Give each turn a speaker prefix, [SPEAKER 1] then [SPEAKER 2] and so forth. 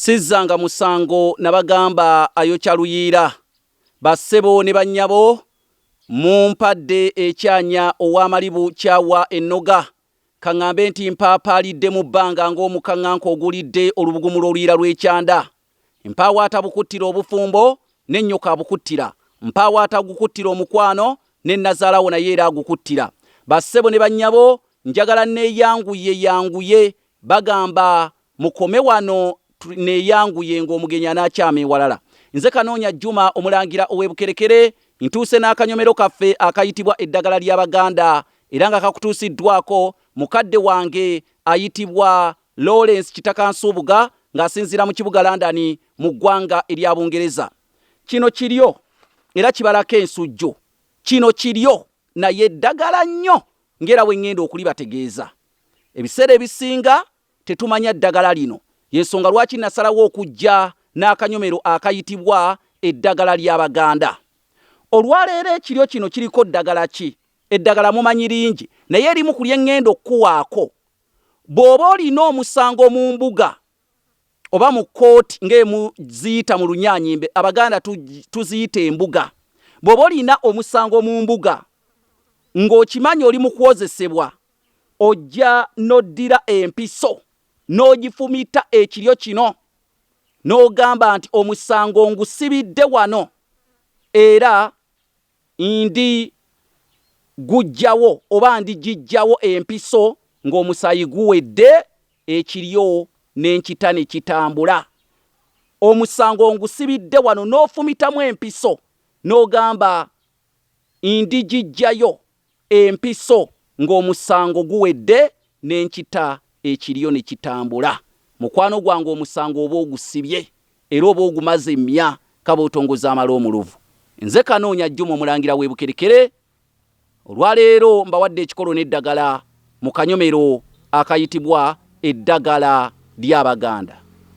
[SPEAKER 1] Sizzanga musango nabagamba ayokya luyiira. Bassebo ne bannyabo mumpadde ekyanya ow'amalibu kyawa ennoga. Kaŋŋambe nti mpaapaalidde mu bbanga ng'omukaŋŋanka ogulidde olubugumu lw'oluyiira lw'ekyanda. Mpaawo atabukuttira obufumbo ne nnyoko abukuttira. Mpaawo atagukuttira omukwano ne nnazaala wo naye era agukuttira. Bassebo ne bannyabo njagala nneeyanguye yanguye bagamba mukome wano neeyanguye ng'omugenyi anaakyama ewalala. Nze Kanoonya Juma Omulangira ow'e Bukerekere ntuuse n'akanyomero kaffe akayitibwa Eddagala ly'Abaganda era nga kakutuusiddwako mukadde wange ayitibwa Lawrence Kitaka Nsubuga ng'asinziira mu kibuga London mu ggwanga erya Bungereza. Kino kiryo era kibalako ensujju. Kino kiryo naye eddagala nnyo ng'era bwe ŋŋenda okulibategeeza. Ebiseera ebisinga tetumanya ddagala lino y'ensonga lwaki nasalawo okujja n'akanyomero akayitibwa Eddagala ly'Abaganda. Olwaleero ekiryo kino kiriko ddagala ki? Eddagala mumanyi lingi naye erimu ku lye ŋŋenda okukuwaako Bw'oba olina omusango mu mbuga oba mu kkooti ng'emu ziyita mu Lunyanyimbe, Abaganda tuziyita embuga. Bw'oba olina omusango mu mbuga ng'okimanyi oli mu kwozesebwa, ojja n'oddira empiso n'ogifumita ekiryo kino n'ogamba nti omusango ngusibidde wano era Ndi guggyawo oba ndigiggyawo empiso ng'omusaayi guwedde, ekiryo ne nkita ne kitambula. Omusango ngusibidde wano n'ofumitamu empiso n'ogamba ndigiggyayo empiso ng'omusango guwedde ne nkita ekiryo ne kitambula. Mukwano gwange omusango oba ogusibye era oba ogumaze emya kabootongozi amala omuluvu. Nze Kanoonya Juma Omulangira w'e Bukerekere. Olwaleero mbawadde ekikolo n'eddagala mu kanyomero akayitibwa Eddagala ly'Abaganda.